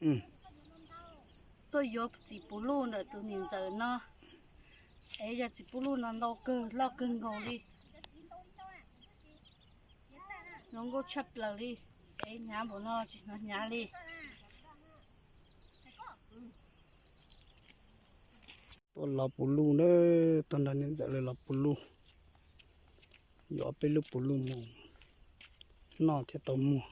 Tuaj yuav txiv puv luj ntawm tus niam ntxawm no, es yog txiv puv luj no ntau kawg loj kawg nkaus li, zoo nkauj tshaj plaws li, es hnyav npaum no tsis hnov hnyav li. Tuaj lov puv luj na, tuaj nrog niam ntxawm lawv lov puv luj, yuav ob peb lub puv luj mus noj thiaj tau muag.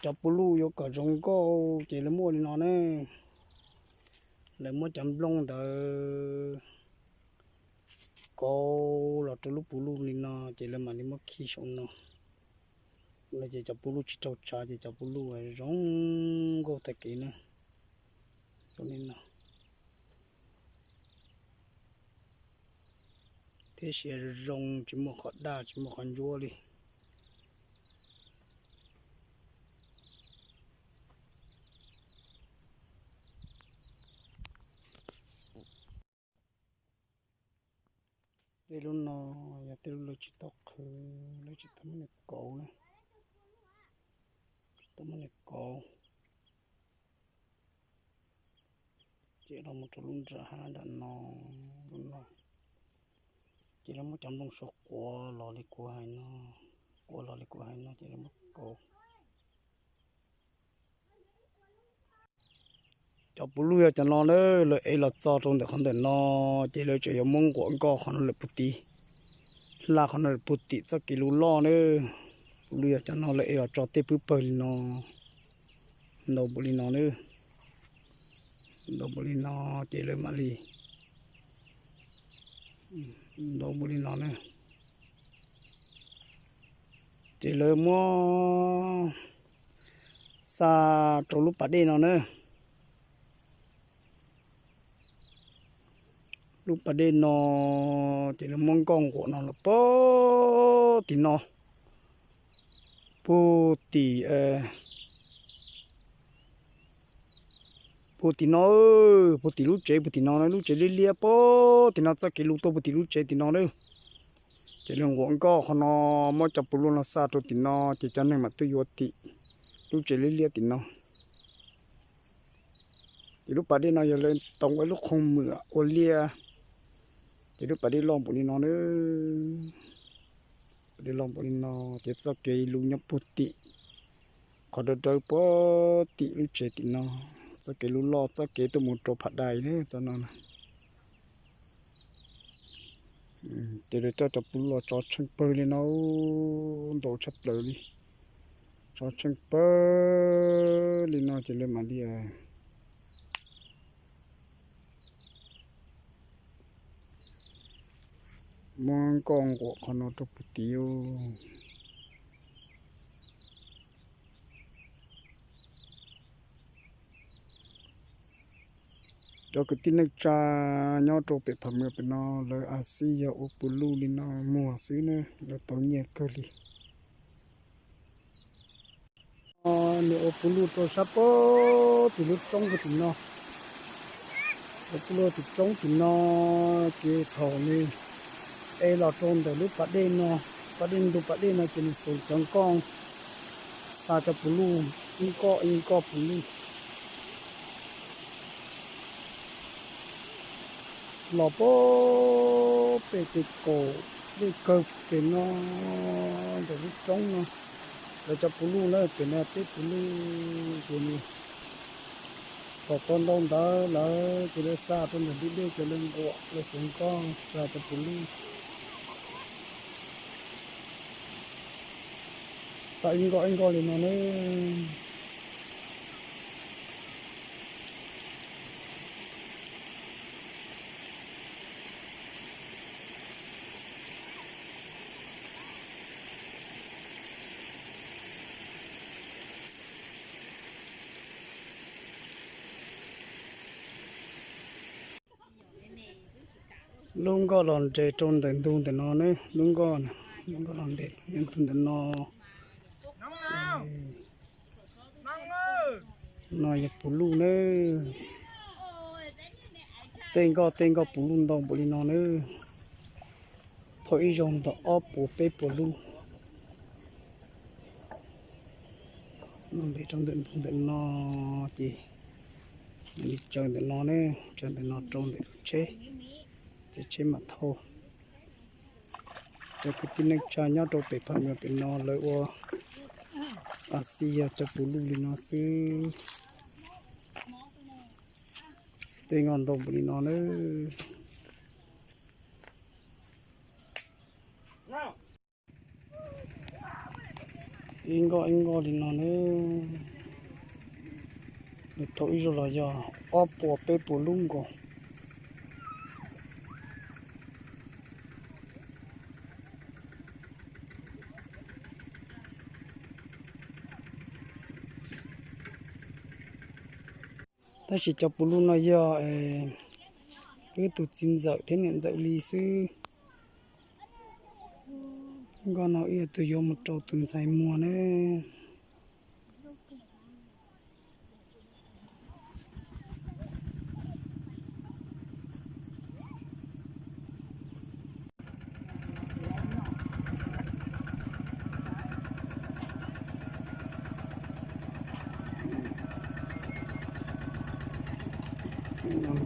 Cov puv luj yuav kom zoo nkauj ces lawv muaj li no ne. Lawv muab cov nplooj ntawd kauv los rau lub puv luj li no ces lawv mam li muab khi saum no. No ces cov puv luj tsis raug tsav ces cov puv luj zoo nkauj tag kev na. Zoo li no. Thiab siav zoo tsis muaj qhov daj tsis muaj qhov ntsuab li. Tej lub no yog tej lub lawv tsis tau qhwv, lawv tsis tau muab nws kauv na, tsis tau muab nws kauv. Ces los mus rau lub nram hav nram no, lub no. Ces lawv muab cov nplooj suav quav los li kuv hais no, quav los li kuv hais no ces lawv muab kauv. Cov puv luj yog cov no na, lawv ev los txog rau ntawm qhov ntawm no, ces lawv tseem yuav muab nquam nkoj qhov no lawm puag tid, hla qhov no lawm puag tim txoj kev lub loj na. Puv luj yog cov no lawv ev los tso tej pwb pawg li no, ntau npaum li no na, ntau npaum li no, ces lawv mam li, ntau npaum li no na, ces lawv muab xa rau lub pas dej no na. Lub pas dej no ces lawv muab nkoj nquam no los puag tim no, puag tim, puag tim no, puag tim lub tsev puag tim no, lub tsev liab liab puag tim no, txoj kev lus tuaj puag tim lub tsev tim no na. Ces lawv nquam nkoj qhov no, muab cov puv luj no xa rau tim no ces cov neeg mam tuaj yuav tim lub tsev liab liab tim no. Ces lub pas dej no yog lawv tau ua ib lub qhov muag ua liaj, ces lub pas dej loj npaum li no na, pas dej loj npaum li no, ces txoj kev lus nyob puag tim, qhov dawb dawb puag tim lub tsev tim no, txoj kev lus loj txoj kev tuaj mus rau Pham Dais na txoj no na. Ces lawv coj cov puv luj los tso tsheej pawg li no, ntau tshaj plaws li, tso tsheej pawg li no ces lawv mam li muab nkoj nquam qhov no rau puag tim. Cov kwv tij neej tsa nyob rau pem Pham Mws pem no lawv a xij yog ua puv luj li no muag xwb na, lawv tau nyiaj kawg li. Nws ua puv luj rau sab puag tim lub roob puag tim no, ua puv luj tim roob tim no, ces thaum nws ev los rau ntawm lub pas dej no, pas dej ntug pas dej no ces nws xuas cov nkoj xa cov puv luj, ib nkoj ib nkoj puv luj los puag pem ces kaum dej kawg pem no, ntawm lub roob no. Lawv cov puv luj na, pem no peb puv luj ces nws thaum tau ntau ntawd lawm ces lawv xa rau ntawm ntug dej ces lawv nquam lawv xuas nkoj xa cov puv luj, xa ib nkoj ib nkoj li no na. Lub nkoj los nres rau ntawm ntug ntawm no ne, lub nkoj, lub nkoj los nres ntug ntawm no. No yog puv luj nawb. Tej nkoj tej nkoj puv luj ntau npaum li no nawb. Thauj ib zaug ntau ob puas peb puas lub. Nov ntev rau ntawm ntug ntawm no ces li tsaws ntawm no ne, tsaws ntawm no rau ntawm lub tsheb, ces tsheb mam thauj. Cov kwv tij neej tsa nyob rau pem Phav Nyuas pem no lawv ua a xi yog cov puv luj li no xwb. Tej nkoj ntau npaum li no nawb. Ib nkoj ib nkoj li no nawb. Nws thauj ib zaug los yog ob puas peb puas lub nkaus. Tab sis cov puv luj no yog wb tus txiv ntxawm thiab niam ntxawm li xwb. Nkoj no wb yog tus yuav mus rau tus ntxhais muag ne.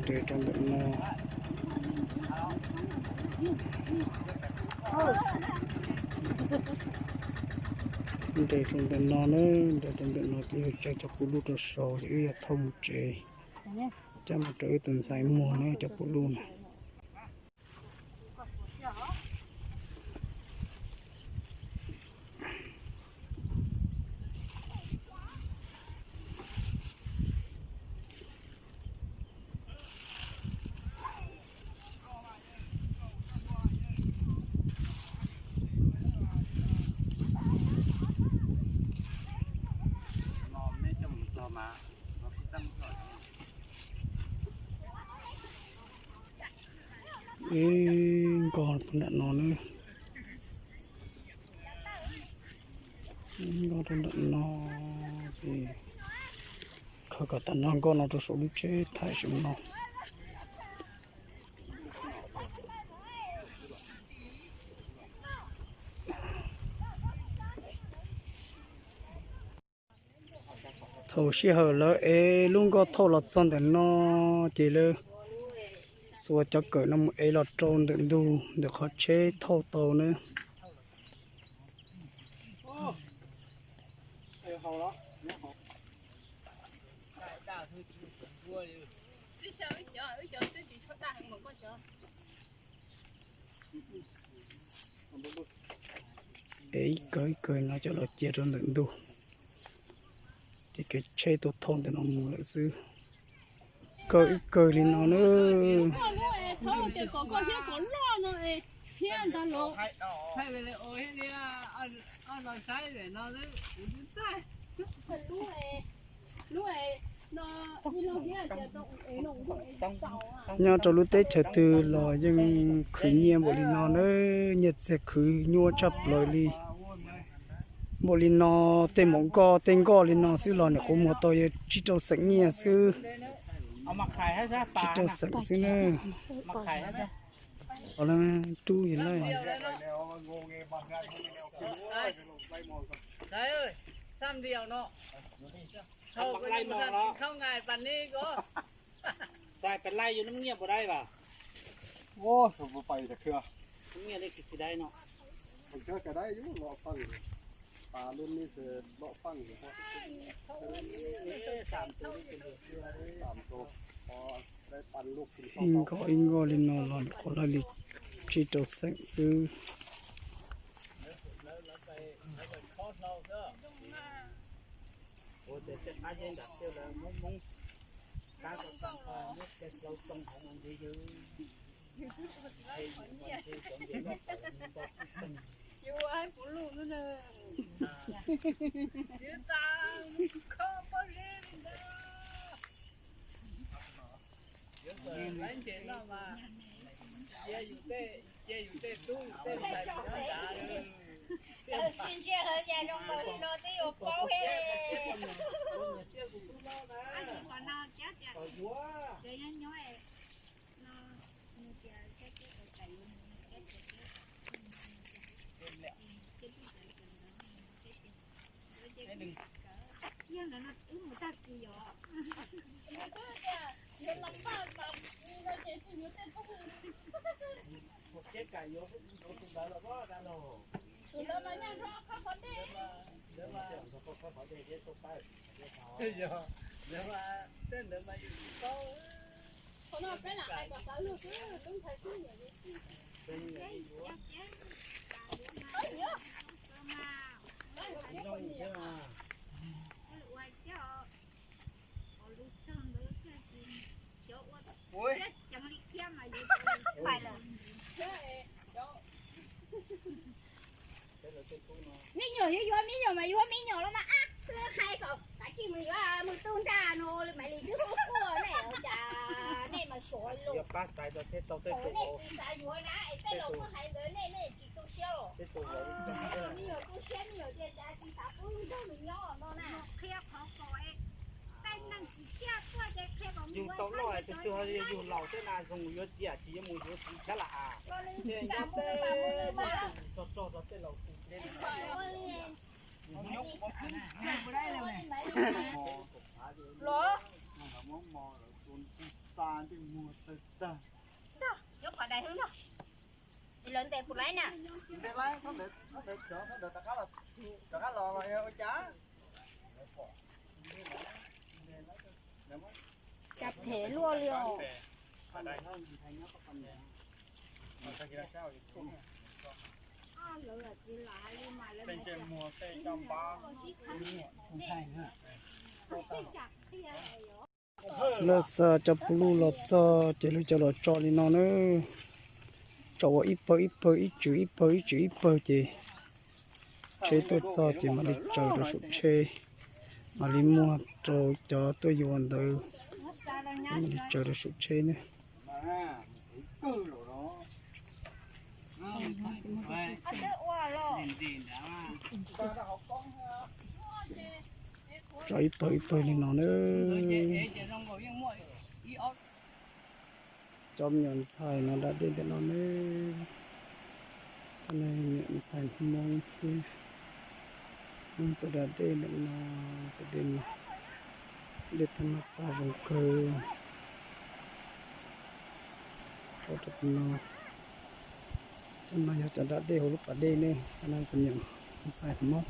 Nres rau ntawm no. Nres rau ntawm no na, nres rau ntawm no ces yog tsaws cov puv luj rau saud ces wb yog thauj mus tsev, coj mus rau wb tus ntxhais muag na cov puv luj na. Ib nkoj rau nram no na, nkoj rau nram no, khaws kom tag nrho nkoj no rau saum lub tsheb thaij saum no. Thaum sij hawm lawv ev lub nkoj thauj los txog ntawm no, ces lawv xuas cov kawm no mus ev los rau ntawm ntug ntawm qhov tsheb thauj tau na. Ev ib kawg ib kawg no coj los cia rau ntawm ntug, ces kev tsheb tuaj thauj ntawm no mus lawm xwb. Kawg ib kawg li no na. Nyob rau lub teb chaws twg los yeej khwv nyiaj npaum li no na, nyiaj txiag khwv nyuaj tshaj plaws li. Npaum li no, tej maum nkoj tej nkoj li no xwb los nyuam qhuav muag tau yog tsib rau xeem nyiaj xwb. Tsib rau xeem xwb na. Os, rub yus lawm. Ib nkoj ib nkoj li no los nyuam qhuav lawv li tsib rau xeem xwb. Ntsia ntsia zoo nkaus li no twb yuav paub thiab. Me nyuam yuav yuav me nyuam mas yuav me nyuam los mas ab, hais kom kav tsij mus yuav mus tu nrag no, Maiv Lis twb quaj quaj ne, ua cas nej mas suav lus. Nej tsis xav yuav na, es tej laus kuj hais ntawd nej, nej tsis tu siab los. Me nyuam tu siab, me nyuam tias cas tsis xav pub nrog nws nyob no na. Yug tau loj tus twg ho yug laus tej na zoo yuav txiv tsis yuav mus yuav txiv thiab lam as. Tso rog rau tej laus tus deb. Los, yuav qhov dais hwb no, lawv ntes puas laib na. Rov qab los ua cas? Cas phem luaj li os. Lawv xa cov pub lug los txog ces lawv cov los tso li no na. Tso ua ib pawg ib pawg, ib tswm ib pawg ib tswm ib pawg ces tsheb tuaj txog ces mam li tsaws rau saum tsheb, mam li muag rau cov tuaj yuav ntawd, mam li tsaws rau saum tsheb ne. Tso ib pawg ib pawg li no na. Cov me nyuam ntxhais no da dej ntawm no ne. Cov me nyuam ntxhais Hmoob thiab Hmoob tuaj da dej ntawm no, tus dej no, dej thab mab xaj zoo kawg. Rau no, cov no yog cov da dej hauv lub pas dej ne, cov no cov me nyuam ntxhais Hmoob.